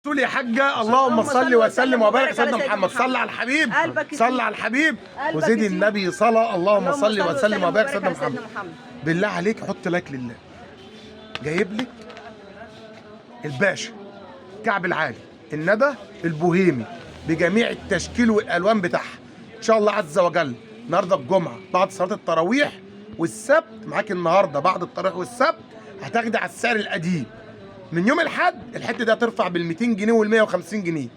تقول يا حاجة اللهم صل وسلم وبارك على سيدنا محمد. صل على الحبيب، قلبك صل على الحبيب قلبك وزيد يزيد. النبي صلاة. اللهم صل وسلم وبارك على سيدنا محمد. محمد. بالله عليك حط like لله. جايب لك الباشا كعب العالي الندى البوهيمي بجميع التشكيل والالوان بتاعها ان شاء الله عز وجل. النهارده الجمعة بعد صلاة التراويح والسبت معاك، النهارده بعد التراويح والسبت هتاخدي على السعر القديم. من يوم الاحد الحتة دي هترفع بال 200 جنيه وال 150 جنيه،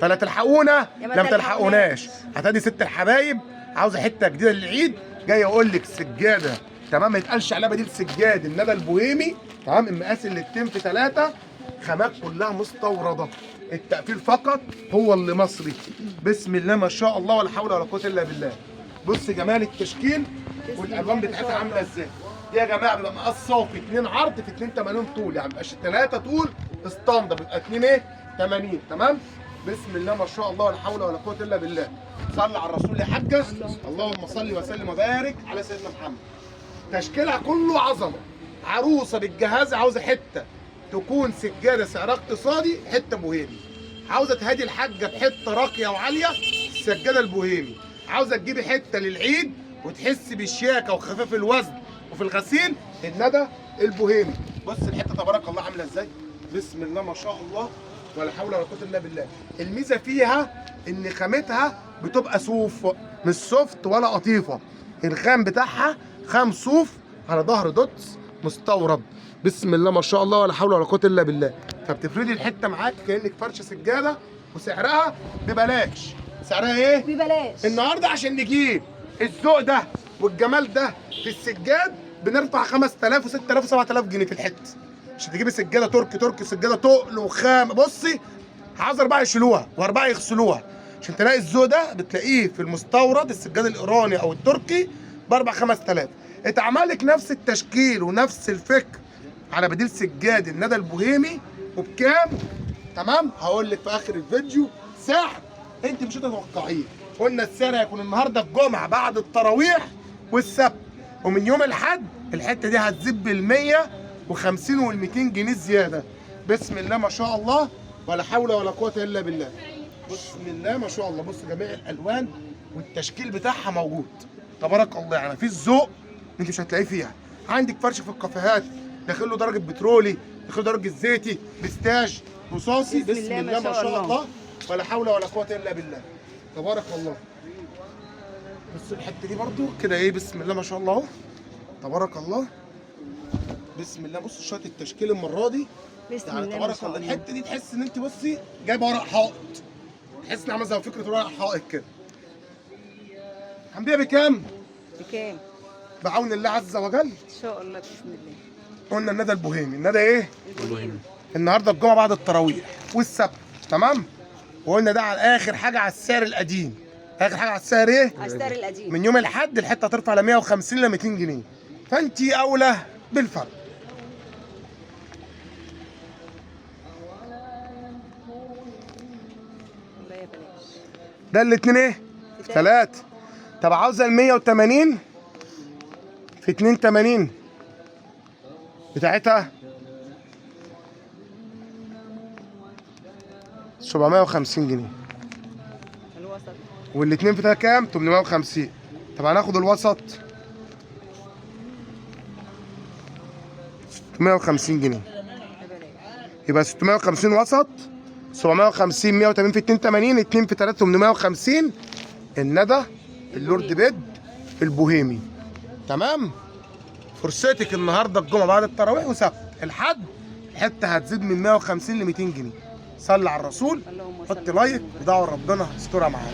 فلا تلحقونا يا ما لا ما تلحقوناش. هتادي ست الحبايب عاوزه حتة جديدة للعيد، جاي اقول لك سجادة تمام ما يتقالش عليها بديل سجاد الندى البوهيمي تمام. المقاس اللي 2 في 3، خامات كلها مستورده، التقفيل فقط هو اللي مصري. بسم الله ما شاء الله ولا حول ولا قوة الا بالله. بص جمال التشكيل والالوان بتاعتها عامله ازاي. دي يا جماعة بيبقى مقاس صافي 2 عرض في 2 80 طول، يعني ما بيبقاش 3 طول standard، بيبقى 2 ايه 80 تمام. بسم الله ما شاء الله ولا حول ولا قوة الا بالله. صل على الرسول يا حاجة، اللهم صل وسلم وبارك على سيدنا محمد. تشكيلها كله عظمه. عروسه بالجهاز عاوزه حتة تكون سجادة سعرها اقتصادي، حتة بوهيمي. عاوزه تهدي الحاجة بحته راقية وعاليه، السجادة البوهيمي. عاوزه تجيبي حتة للعيد وتحسي بالشياكه وخفاف الوزن وفي الغسيل، الندى البوهيمي. بص الحتة تبارك الله عامله ازاي، بسم الله ما شاء الله ولا حول ولا قوة الا بالله. الميزة فيها ان خامتها بتبقى صوف، مش soft ولا قطيفة. الخام بتاعها خام صوف على ظهر دوتس مستورد. بسم الله ما شاء الله ولا حول ولا قوة الا بالله. فبتفردي الحتة معاك كانك فرشه سجادة، وسعرها ببلاش. سعرها ايه؟ ببلاش. النهارده عشان نجيب الذوق ده والجمال ده في السجاد بنرفع 5000 و6000 و7000 جنيه في الحتة عشان تجيبي سجادة تركي تركي، سجادة تقل وخام. بصي عاوز اربعة يشيلوها واربعة يغسلوها عشان تلاقي الذوق ده. بتلاقيه في المستورد السجاد الايراني او التركي ب 4 5000. اتعمل لك نفس التشكيل ونفس الفكر على بديل سجاد الندى البوهيمي وبكام؟ تمام، هقول لك في اخر الفيديو سعر انت مش هتتوقعيه. قلنا السعر هيكون النهارده الجمعة بعد التراويح والسبت، ومن يوم الاحد الحتة دي هتزيد بال 150 وال 200 جنيه زيادة. بسم الله ما شاء الله ولا حول ولا قوة الا بالله. بسم الله ما شاء الله. بص جميع الالوان والتشكيل بتاعها موجود تبارك الله، يعني في الذوق انت مش هتلاقيه فيها. عندك فرش في الكافيهات داخل له درجه بترولي، داخل له درجه زيتي، بستاج، رصاصي. بسم الله ما شاء الله ولا حول ولا قوة الا بالله تبارك الله. بص الحتة دي برضو كده ايه، بسم الله ما شاء الله اهو تبارك الله. بسم الله. بص شوية التشكيل المرة دي بسم يعني الله ما تبارك شاء الله. الله. الحتة دي تحس ان انت بصي جايبه ورق حائط، تحس ان عامله زي فكرة ورق حائط كده. هنبيع بكام؟ بكام؟ بعون الله عز وجل ان شاء الله باذن الله. قلنا الندى البوهيمي. الندى ايه؟ البوهيمي. النهارده الجمعة بعد التراويح والسبت تمام. وقلنا ده على اخر حاجة على السعر القديم. اخر حاجة على السعر ايه؟ على السعر القديم. من يوم الاحد الحتة هترفع ل 150 ل 200 جنيه، فانت اولى بالفرق. والله يا بلاش. ده الاتنين ايه؟ في ثلاثة. طب عاوزة ال 180 في 82 بتاعتها 750 جنيه، الوسط والاتنين بتاعها كام؟ 850. طب هناخد الوسط 650 جنيه، ببلاش. يبقى 650 وسط، 750 180 في 82، 2 في 3 850. الندى اللورد بيد البوهيمي تمام. فرصتك النهارده الجمعة بعد التراويح وسبت الحد الحتة هتزيد من 150 ل 200 جنيه. صلي على الرسول، اللهم حط صل like وسلم وبارك. ودعوة ربنا استرها معانا.